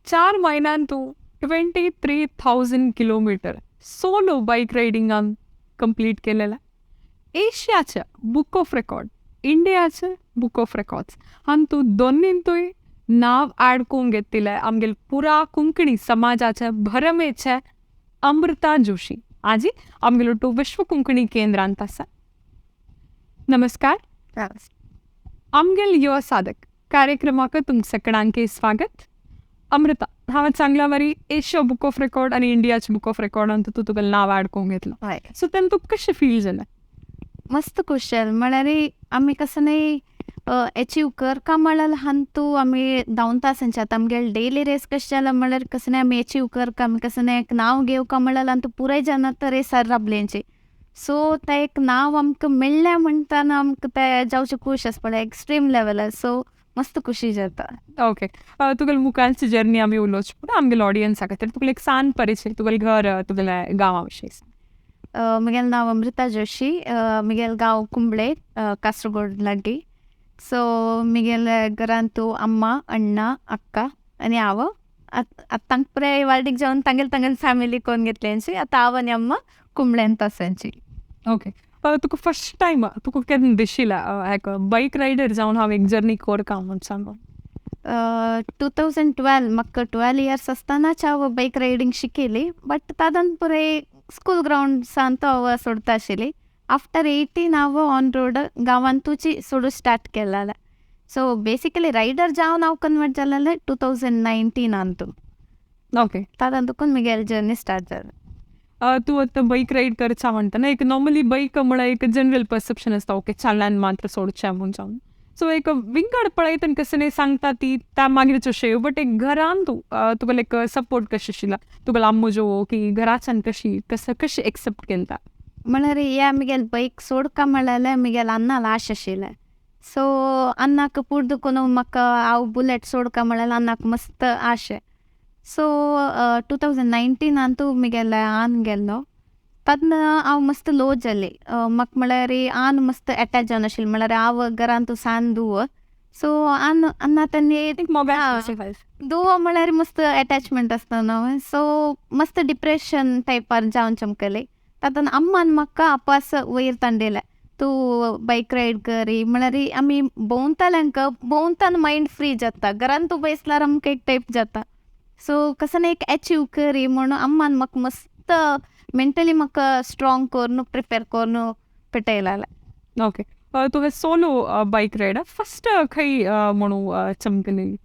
4 म्हयन्यान तूं 23,000 kilometre solo bike रायडिंगान complete केलेला. एशियाच्या बुक ऑफ रेकॉर्ड, इंडियाचे बुक ऑफ रेकॉर्ड्स हांतू दोनींतूय नांव ॲड करून घेतिल्लें आमगेले पुरा कोंकणी समाजाचे भरमेचे अमृता जोशी आजी आमगेलो टू विश्व कोंकणी केंद्रांत आसा. नमस्कार. आमगेल युवा साधक कार्यक्रमाक तुमकां सगळ्यांक स्वागत. अमृता, हांवें सांगला मरी, एशिया बुक ऑफ रेकॉर्ड आनी इंडियाचे बुक ऑफ रेकॉर्ड तूं तुगेलें नांव ॲड करून घेतलं. हय. सो तेन्ना तुका कशें फील जालें? मस्त खुश जालें. म्हळ्यार आमी कसं नाही एचीव करका म्हळ्यार हांतू आमी धांवता आसांचे. आतां आमगेले डेली रेस कशें जालां म्हळ्यार, कसं नाही आमी एचीव करका, आमी कसं नाही एक नांव घेवका म्हळ्यार अंतू पुराय जाण आतां रेसार राबलेंचे. सो तें एक नांव आमकां मेळ्ळें म्हणटाना आमकां तें जावचें खूश आसा पळय, एक्स्ट्रीम लेवलार. सो मस्त खुशी जाता. ओके, तुगेले मुखारची जर्नी आमी उलोवची पूण आमगेले ऑडियन्सा खातीर तुगेलो एक सान परिचय, तुगेलें घर, तुगेल्या गांवा विशीं. म्हगेलें नांव अमृता जोशी. म्हगेलें गांव कुंबळे, कासरगोड लागीं. सो म्हगेल्या घरांतू अम्मा, अण्णा, अक्का आनी हांव. आतां तांकां पुराय वार्डीक जावन तांगेले तांगेले फॅमिली कोन्न घेतलेंची. आतां हांव आनी अम्मा कुंबळ्यांत आसांची. ओके, तुका फर्स्ट टायम तुका केन्ना दिशिल्लें एक बायक रायडर जावन हांव एक जर्नी करता म्हूण सांगून? 2012, म्हाका 12 इयर्स आसतनाच हांव बायक रायडींग शिकिली, बट तादन पुराय स्कूल ग्रावंड्सान तो हांव सोडता आशिल्ली. आफ्टर 18 हांव ऑन रोड गांवांतूच सोडू स्टार्ट केलेलें. सो बेसिकली रायडर जावन हांव कन्वर्ट जालेलें 2019 अंतू. तातूंत तुकून म्हगेली जर्नी स्टार्ट जाली. तूं आतां बायक रायड करचा म्हणटा, एक नॉर्मली बायक म्हळ्यार एक जनरल परसेप्शन आसता, ओके, चालल्यान मात्र सोडचें म्हूण जावन. सो एक विंगड पळयतना कसं न्ही सांगता ती त्या मागीर अशें, बट एक घरान तूं तुगेलो एक सपोर्ट कशें आशिल्लो, तुगेलो आम्मो जो की घराच्यान कशी कसं कशें एक्सेप्ट केलता? म्हळ्यार हे म्हगेले बायक सोडका म्हळ्यार म्हगेले अन्नाल आश आशिल्लें. सो अन्नाक पूण दुखून म्हाका हांव बुलेट सोडका म्हळ्यार अन्नाक मस्त आशे. सो 2019 तूं म्हगेले आन गेल्लो तेन्ना हांव मस्त लो जाली. म्हाका म्हळ्यार आन मस्त एटॅच जावन आशिल्लें. म्हळ्यार हांव घरांत सान धुव, सो आन अन्ना तेन्ना एक मोगान. धुवो म्हळ्यार मस्त एटॅचमेंट आसता न्हू. सो मस्त डिप्रेशन टायपार जावन चमकली. तातून अम्मान म्हाका आपास वयर तांडयलें, तूं बायक रायड करी. म्हळ्यार आमी भोंवताल्यांक भोंवताना मायंड फ्री जाता, घरान तूं बसल्यार आमकां एक टायप जाता. सो कसं ना एक एचीव करी म्हणून अम्मान म्हाका मस्त मेंटली म्हाका स्ट्रॉंग करून प्रिपेर करून पेटयलेलें. ओके, तुवें सोलो बायक रायड फर्स्ट खंय म्हणू चमकली?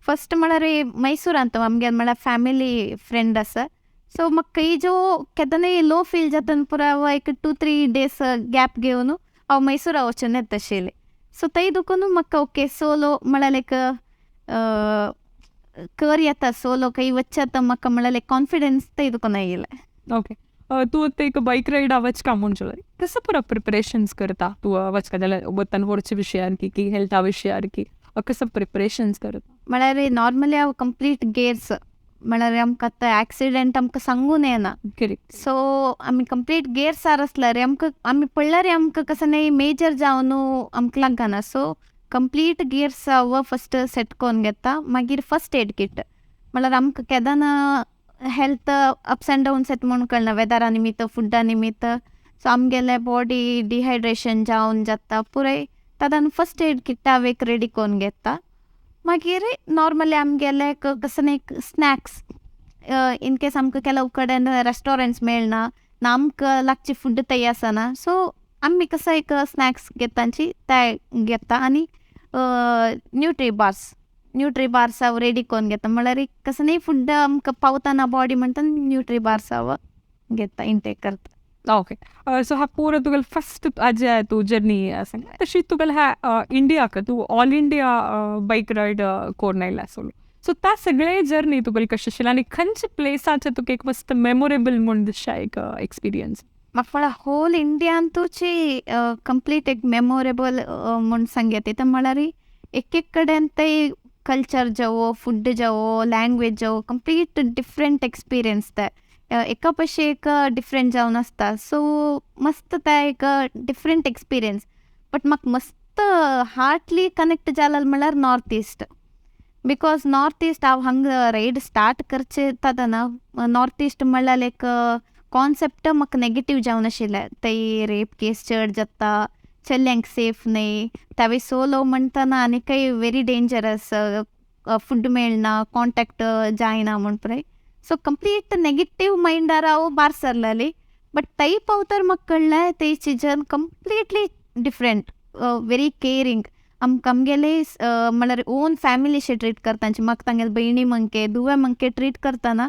फर्स्ट म्हळ्यार मैसूरांत आमगेले म्हळ्यार फॅमिली फ्रेंड आसा. सो म्हाका खंय जो केदनाय लो फील जाता पुरो हांव एक 2-3 डेज गॅप घेवन हांव मैसूरा वचून येता आशिल्लें. सो थंय दुखून म्हाका ओके, सोलो म्हळ्यार एक कर येता, सोलो खंय वचता म्हाका म्हळ्यार एक कॉन्फिडन्स थंय दुखून आयिल्लें. ओके, तूं आतां एक बायक रायडा वचका म्हूण जाल्यार कसो पुरो प्रिपरेशन्स करता तूं वचका जाल्यार? वतान व्हरचे विशयार की हेल्था विशयार की कसो प्रिपरेशन्स करता? म्हळ्यार नॉर्मली हांव कंप्लीट गेर्स. म्हळ्यार आमकां आतां एक्सिडेंट आमकां सांगून येना. सो आमी कंप्लीट गेर्सार आसल्यार आमकां आमी पडल्यार आमकां कसं न्ही मेजर जावन आमकां लागना. सो कंप्लीट गियर्स हांव फस्ट सेट करून घेता. मागीर फस्ट एड किट, म्हळ्यार आमकां केदना हेल्थ अप्स अँड डाउन्स येता म्हणून कळना, वेदरा निमित्त, फुडा निमित्त. सो आमगेले बॉडी डिहायड्रेशन जावन जाता पुराय. तातूंत फस्ट एड किट हांव एक रेडी करून घेता. मागीर नॉर्मली आमगेले कसं एक स्नॅक्स, इन केस आमकां ಕೆಲವು कडेन रेस्टॉरंट्स मेळना ना, आमकां लागची फूड तयार आसना, सो आमी कसो एक स्नॅक्स घेताची ते घेता. आनी न्यूट्री बार्स, न्यूट्री बार्स हांव रेडी करून घेता. म्हळ्यार कसं न्ही फूड आमकां पावतना बॉडी म्हणटा, न्यूट्री बार्स हांव घेता, इंटेक करता. ओके, सो हा पुरो तुगेलो फर्स्ट आजे तूं जर्नी सांग, तशी तुगेले ह्या इंडियाक तूं ऑल इंडिया बायक रायड करून आयला सोलो. सो त्या सगळे जर्नी तुगेली कशें आशिल्लें आनी खंयच्या प्लेसाचें तुका एक मस्त मेमोरेबल म्हूण दिसता एक एक्सपिरियन्स? म्हाका म्हळ्यार होल इंडियांतूची कंप्लीट एक मेमोरेबल म्हूण सांग येता. म्हळ्यार एक एक कडेन ते कल्चर जावो, फूड जावो, लँग्वेज जावो, कंप्लीट डिफरंट एक्सपिरियन्स. ते एका पशी एक डिफरंट जावन आसता. सो मस्त ते एक डिफरंट एक्सपिरियन्स. बट म्हाका मस्त हार्टली कनेक्ट जालें म्हळ्यार north east. Because north East हांव हांगा रायड स्टार्ट करचे तातना नॉर्थ ईस्ट म्हणल्यार एक कॉन्सेप्ट म्हाका नेगेटीव जावन आशिल्लें. थंय रेप केस चड जाता, चलयांक सेफ न्हय, तावे सोलो म्हणटना आनीकय व्हेरी डेंजरस, फूड मेळना, कॉन्टेक्ट जायना म्हण पळय. सो कंप्लीट नेगेटीव मायंडार हांव भायर सरलेली. बट थंय पावतर म्हाका कळ्ळें थंयची जन कंप्लिटली डिफरंट, व्हेरी केरींग. आमकां आमगेले म्हणल्यार ओन फॅमिलीशे ट्रीट करता. म्हाका तांगेले भयणी मंके धुवे मंके ट्रीट करतना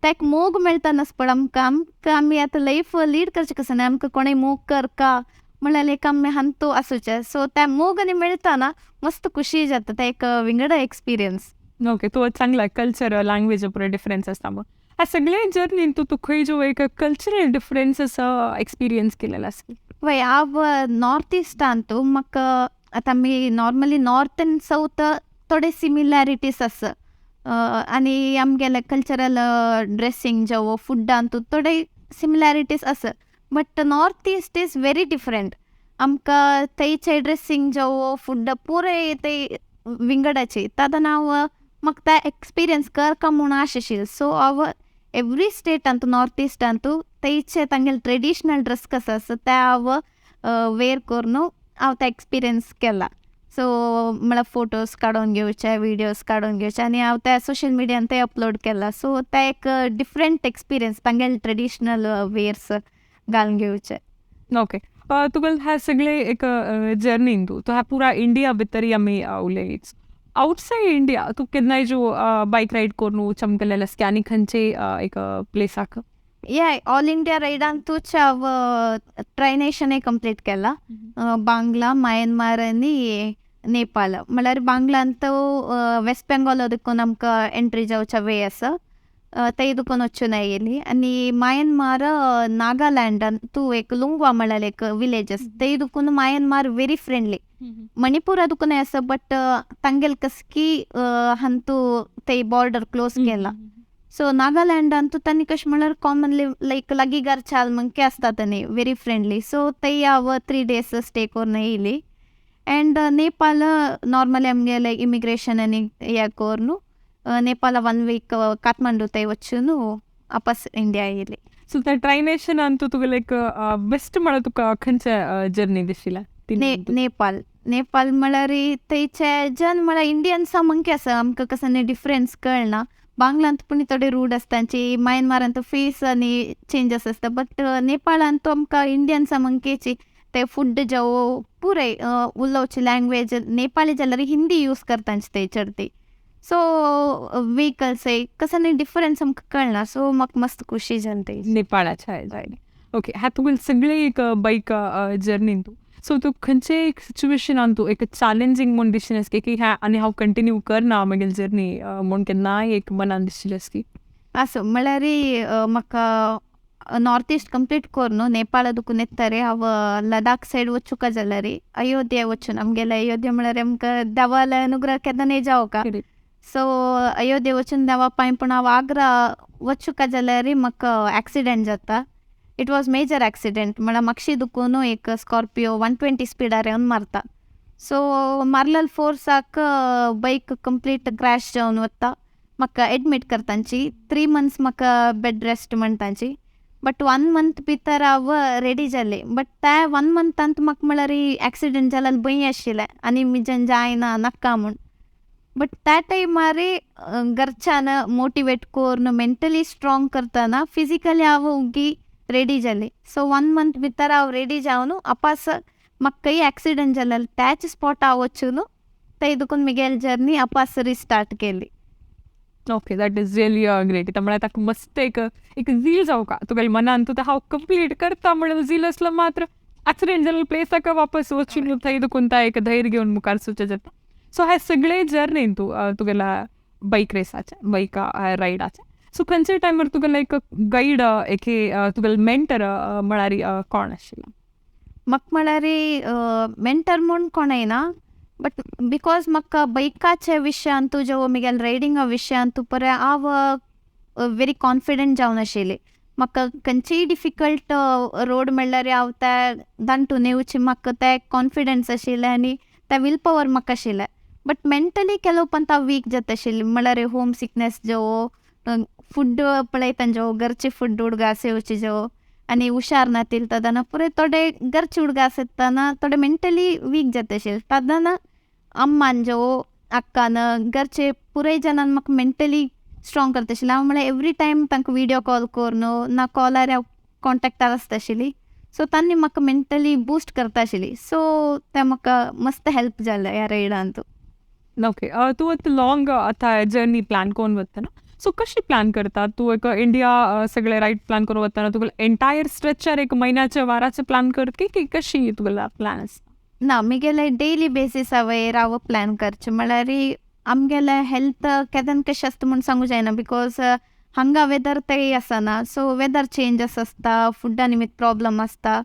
ताका मोग मेळटा नासपण आमकां आमकां आमी आतां लायफ लीड करचें कसं न्हय, आमकां कोणूय मोग करका म्हणल्यार एक आमी हांतू आसूचें. सो त्या मोग आनी मेळटा मस्त खुशी जाता, ते एक विंगड एक्सपिरियन्स. ओके, तूं चांगला कल्चर लँग्वेज पुरो डिफरन्स आसता. मग ह्या सगळे जर्नीन तूं खंय जो एक कल्चरल डिफरन्स एक्सपिरियन्स केलेला आसा? वय, हांव नॉर्थ इस्टांतू म्हाका आतां आमी नॉर्मली नॉर्थ आनी सावथ थोडे सिमिलॅरिटीज आसा आनी आमगेले कल्चरल ड्रेसींग जावं फुडांतू थोडे सिमिलॅरिटीज आसा, but north east is very different. आमकां थंयचे ड्रेसींग जावं फूड पुराय ते विंगडाचे. तातूंत हांव म्हाका ते एक्सपिरियन्स करका म्हूण आश आशिल्लें. सो हांव एवरी स्टेटांतू नॉर्थ इस्टांतू थंयचे तांगेले ट्रेडिशनल ड्रेस कसो आसा ते हांव वेर करून हांव ते एक्सपिरियन्स केला. सो म्हळ्यार फोटोज काडून घेवचे, विडियोज काडून घेवचे आनी हांव ते सोशल मिडियान ते अपलोड केला. सो ते एक डिफरंट एक्सपिरियन्स, तांगेले ट्रेडिशनल वेर्स घालून घेवचे. ओके, तुका ह्या सगळे एक जर्नीन तूं ह्या पुरा इंडिया भितरय आमी उलयलीच. आउटसायड इंडिया तूं केन्नाय जो बायक रायड करून चमकलेलें आसता आनी खंयचे एक प्लेसाक? या, ऑल इंडिया रायडांतूच हांव ट्रायनेशनय कंप्लीट केला, बांगला, म्यानमार आनी नेपाळ. म्हळ्यार बांगलांत वेस्ट बेंगॉल देखून आमकां एंट्री जावच्या वे आसा, थंय दुकून वचून आयली. आनी म्यानमार नागालँडांतू एक लुंगवा म्हळ्यार एक विलेज आसा, थंय दुकून म्यानमार व्हेरी फ्रेंडली. मणिपुरा दुकूनय आसा, बट तांगेले कस की हांतू थंय बॉर्डर क्लोज केला. सो नागालँडांतू तांणी कशें म्हणल्यार कॉमनली लायक लागीं घरचाल म्हणके आसता तांणी, व्हेरी फ्रेंडली. सो थंय हांव 3 डेज स्टे करून येयली. एंड नेपाळ नॉर्मली आमगेले इमिग्रेशन आनी हें करून नेपाळ 1 वीक काठमांडू थंय वचून वापस इंडिया येयली. सो त्या ट्रायनेशनान तुका लायक बेस्ट म्हळ्यार तुका खंयचे जर्नी दिशिल्लें? नेपाळ. नेपाळ म्हळ्यार थंयचे जन म्हळ्यार इंडियन्सा मंके आसा, आमकां कसो डिफरन्स कळना. बांगलांत पूण थोडे रूड आसता तांची, म्यानमारांत फेस आनी चेंजस आसता, बट नेपाळांत आमकां इंडियन्सा मंकेची ते फूड जावं पुराय उलोवची लँग्वेज नेपाळी जाल्यार हिंदी यूज करता ते चडती. सो व्हेकल्सय कसो न्ही डिफरन्स आमकां कळना. सो म्हाका मस्त खुशी जाली थंय नेपाळाच्या. ओके, ह्या तुगेले सगळे एक बायक जर्नीन तूं सो तूं खंयचे एक सिच्युएशनान तूं एक चॅलेंजींग म्हूण दिशिल्लें आसता की ह्या आनी हांव कंटिन्यू करना म्हगेली जर्नी म्हूण केन्नाय एक मनान दिशिल्लें आसता? आसूं, म्हळ्यार म्हाका नॉर्थ इस्ट कंप्लीट करून नेपाळ दुकून येतरे हांव लडाख सायड वचूंक जाल्यार अयोध्या वचून, आमगेले अयोध्या म्हळ्यार आमकां देवाले अनुग्रह केन्ना जावका. सो अयोध्या वचून देवा पांय पूण हांव आग्रा वचूंक जाल्यार म्हाका एक्सिडेंट जाता. It was major accident, म्हळ्यार मातशी दुकून एक स्कॉर्पियो 120 स्पिडार येवन मारता. सो मारलेले फोर्साक बायक कंप्लीट क्रॅश जावन वता. म्हाका एडमीट करतांची, 3 मंथ्स म्हाका बेड रेस्ट म्हणटांची. बट 1 मंथ भितर हांव रेडी जालें. बट त्या 1 मंथांत म्हाका म्हळ्यार एक्सिडेंट जाल्यार भंय आशिल्लें आनी म्हज्यान जायना नाका म्हूण. बट त्या टायमार घरच्यान मोटिवेट करून मेंटली स्ट्रॉंग करतना फिजिकली हांव ओगी रेडी जालें. सो 1 मंथ भितर हांव रेडी जावन अपास म्हाका खंय एक्सिडेंट जालें त्याच स्पॉट हांव वचून थंय दुकून म्हगेली जर्नी अपास रिस्टार्ट केली. Okay, that is really great. म्हळ्यार ताका मस्त एक एक झील जावका तुगेल्या मनान, तूं हांव कंप्लीट करता म्हणून झील आसलो मात्र एक्सिडेंट जाल्ले प्लेसाक वापस वचून थंय दुकून ता एक धैर्य घेवन मुखार वचचें जाता. सो ह्या सगळे जर्नीन तूं तुगेल्या बायक रेसाचे, बायका रायडाचे, सो खंयच्या टायमार तुगेलो एक गायड, एक तुगेलो मेंटर म्हळ्यार कोण आशिल्लो? म्हाका म्हळ्यार मेंटर म्हूण कोणय ना, बट because म्हाका बायकाच्या विशयांतू जेव म्हगेल्या रायडिंगा विशयांतू पळय हांव व्हेरी कॉन्फिडंट जावन आशिल्लें. म्हाका खंयचीय डिफिकल्ट रोड मेळ्ळ्यार हांव ते दांटून येवची, म्हाका ते कॉन्फिडन्स आशिल्लें आनी ते will power म्हाका आशिल्लें. बट मेंटली ಕೆಲವು पंत हांव वीक जाता आशिल्ली, म्हळ्यार होम सिकनेस जो, फूड पळयतना जो घरचे फूड उडगास येवचे जो आनी हुशार नातील तेदना पुरे थोडे घरचे उडगास येतना थोडे मेंटली वीक जाता आशिल्ले. तेदना अम्मान जो अक्कान घरचे पुराय जणान म्हाका मेंटली स्ट्रॉंग करता आशिल्लें. हांव म्हळ्यार एवरी टायम तांकां विडियो कॉल करून ना कॉलार हांव कॉन्टेक्टार आसता आशिल्ली. सो तांणी म्हाका मेंटली बूस्ट करता आशिल्ली. सो तें म्हाका मस्त हेल्प जालें ह्या रायडांतू. ओके, तूं आतां लॉंग आतां जर्नी प्लॅन करून वतना, सो कशी प्लॅन करता तूं? एक इंडिया सगळे रायड प्लॅन करून वतना तुगेले एंटायर स्ट्रेचार एक म्हयन्याचे वाराचे प्लॅन करता की कशी तुगेलो प्लॅन आसता? ना, मिगेले डेली बेसिसा वयर हांव प्लॅन करचें. म्हळ्यार आमगेलें हेल्थ केदन कशें आसता म्हूण सांगू जायना, because हांगा वेदर तेय आसना. सो वेदर चेंजस आसता, फुडा निमित्त प्रॉब्लम आसता.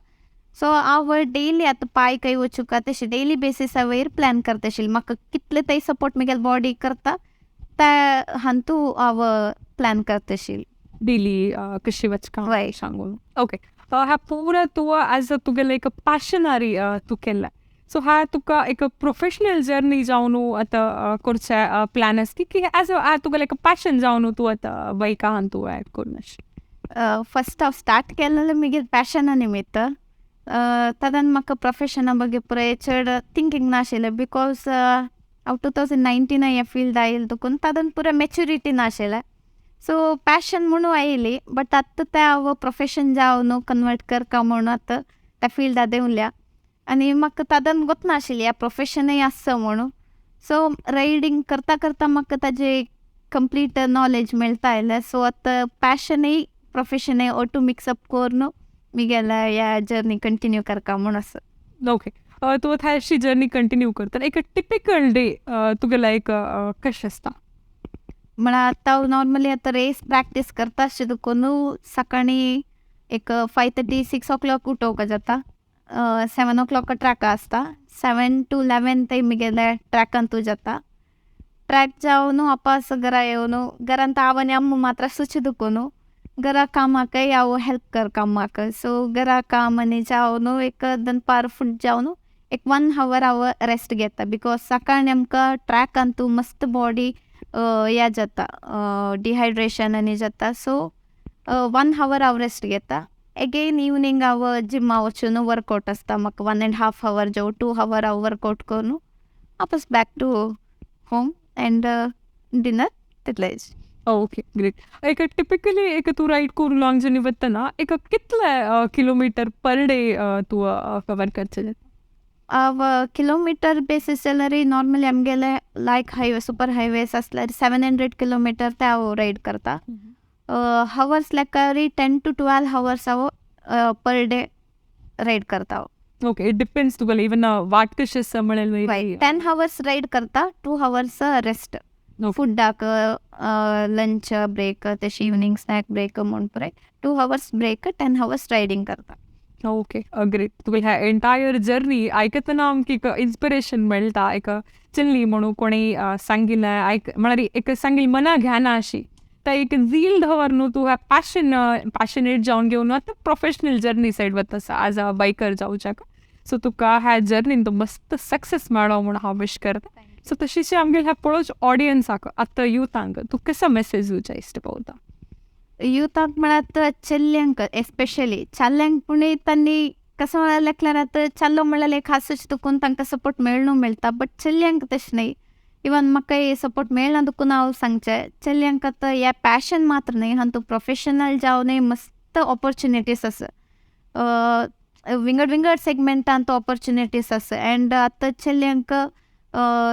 सो हांव डेली आतां पांय खंय वचूंक तशें डेली बेसिसा वयर प्लॅन करता आशिल्लें. म्हाका कितले ते सपोर्ट म्हगेले बॉडी करता ते हातूं हांव प्लॅन करता आशिल्लें. डेली कशी वचका वय. सांगून. ओके, ह्या पुरा तूं एज अ तुगेलें एक पॅशनारी तूं केल्लें, सो हा तुका एक प्रोफेशनल जर्नी जावन आतां करचें प्लॅन आसता की एज अ तुगेलें एक पॅशन जावन तूं आतां बायका हातूं तूं ऍड करून अशें? फस्ट हांव स्टार्ट केलेलें म्हगे पॅशना निमित्त. तेदन म्हाका प्रोफेशना ಬಗ್ಗೆ पुराय चड थिंकींग नाशिल्लें, because हांव 2019 ह्या फिल्ड आयलें देखून तेदन पुराय मॅच्युरिटी नाशिल्लें. सो पॅशन म्हणून आयली, बट आतां तें हांव प्रोफेशन जावन कन्वर्ट करका म्हणून आतां त्या फिल्डा देंवल्या. आनी म्हाका तेदन गोत नाशिल्लें ह्या प्रोफेशनूय आसा म्हणून. सो रायडींग करता करता म्हाका ताजे कंप्लीट नॉलेज मेळता आयलें. सो आतां पॅशनूय प्रोफेशनूय ओटू मिक्सअप करून म्हगेल्या ह्या जर्नी कंटिन्यू करका म्हूण आसा. ओके, तूं आतां अशी जर्नी कंटिन्यू करता, एक टिपिकल डे तुगेलो एक कशें आसता? म्हळ्यार आतां हांव नॉर्मली आतां रेस प्रॅक्टीस करता अशें देखून सकाळीं एक 5:30 6 ओ क्लॉक उठोवंक जाता. 7 ओ क्लॉक ट्रॅक आसता. 7 टू 11 ते म्हगेले ट्रॅकांतू जाता. ट्रॅक जावन वापस घरा येवन, घरांत हांव आनी अम्मा मात्र आसूच देखून घरा कामाकय हांव हेल्प करता अम्माक. सो घरा काम आनी जावन एक दनपार फूड जावन एक वन हवर हांव रेस्ट घेता, because सकाळीं आमकां ट्रॅकांतू मस्त बॉडी हें जाता, डिहायड्रेशन आनी जाता. सो वन हवर हांव रेस्ट घेता. एगेन इवनींग हांव जिमा वचून वर्कआवट आसता म्हाका, 1.5 हवर जावं 2 हवर हांव वर्कआवट करून वापस back to home and dinner, तितलेंच. Okay, great. एक टिपिकली एक तूं रायड करून लॉंग जर्नी वतना एक कितले किलोमिटर पर डे तूं कवर करचें? हांव किलोमिटर बेसीस जाल्यार नॉर्मली आमगेले लायक हायवे, सुपर हायवेस आसल्यार 700 किलोमिटर ते हांव रायड करता. हवर्स लेखारी 10 टू 12 हवर्स हांव पर डे रायड करता हांव. ओके, it depends तुगेलें इवन वाट कशी आसा म्हणल्यार. वय, 10 हवर्स रायड करता, 2 हवर्स रेस्ट, फुडाक लंच ब्रेक, तशी इवनींग स्नॅक ब्रेक म्हूण पुराय 2 हवर्स ब्रेक, 10 हवर्स रायडींग करता. Okay, great. तुगेली ह्या एंटायर जर्नी आयकतना आमकां एक इन्स्पिरेशन मेळटा. एक चल्ली म्हणून कोणी सांगिल्लें आयक म्हळ्यार एक सांगिल्लें मना घेना अशी तर एक झील दवर न्हू तूं ह्या पॅशनेट जावन घेवन आतां प्रोफेशनल जर्नी सायड वता आसा एज अ बायकर जावच्याक. सो तुका ह्या जर्नीन तूं मस्त सक्सेस मेळो म्हूण हांव विश करता. सो तशीच आमगेल्या ह्या पळोवच ऑडियन्साक, आतां युथांक तूं कसो मेसेज दिवच्या इश्ट पळोवता? युथाक म्हळ्यार चल्यांक, एस्पेशली चल्यांक, पूण तांणी कसो म्हळ्यार लेखल्यार आतां चलो म्हळ्यार एक आसूच देखून तांकां सपोर्ट मेळनू मेळटा, बट चलयांक तशें न्हय. इवन म्हाकाय सपोर्ट मेळना देखून हांव सांगचें, चलयांक आतां हें पॅशन मात्र न्हय, हातूंत प्रोफेशनल जावनूय मस्त ऑपॉर्चुनिटीज आसा. विंगड विंगड सेगमेंटांत ऑपॉर्चुनिटीज आसा. एंड आतां चलयांक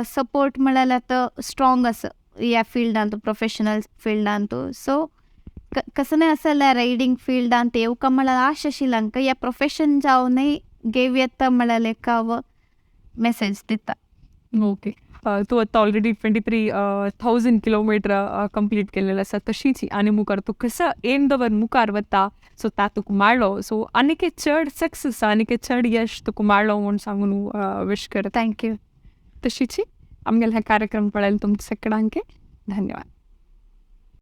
सपोर्ट म्हळ्यार आतां स्ट्रोंग आसा ह्या फिल्डांत, प्रोफेशनल फिल्डांत. सो कसलें आसा जाल्यार रायडींग फिल्डांत येवका म्हळ्यार आश आशिल्ल्यांक ह्या प्रोफेशन जावनूय घेवं येता म्हळ्यार एक हांव मेसेज दिता. ओके, तूं आतां ऑलरेडी 23,000 किलोमिटर कंप्लीट केलेलं आसा. तशीच आनी मुखार तूं कसो एम दवर मुखार वता, सो ता तुका मेळ्ळो. सो आनीक चड सक्सेस, आनीक चड यश तुका मेळ्ळो म्हूण सांगून विश करता. Thank you. तशीच आमगेले हे कार्यक्रम पळयले तुमकां सगळ्यांक धन्यवाद.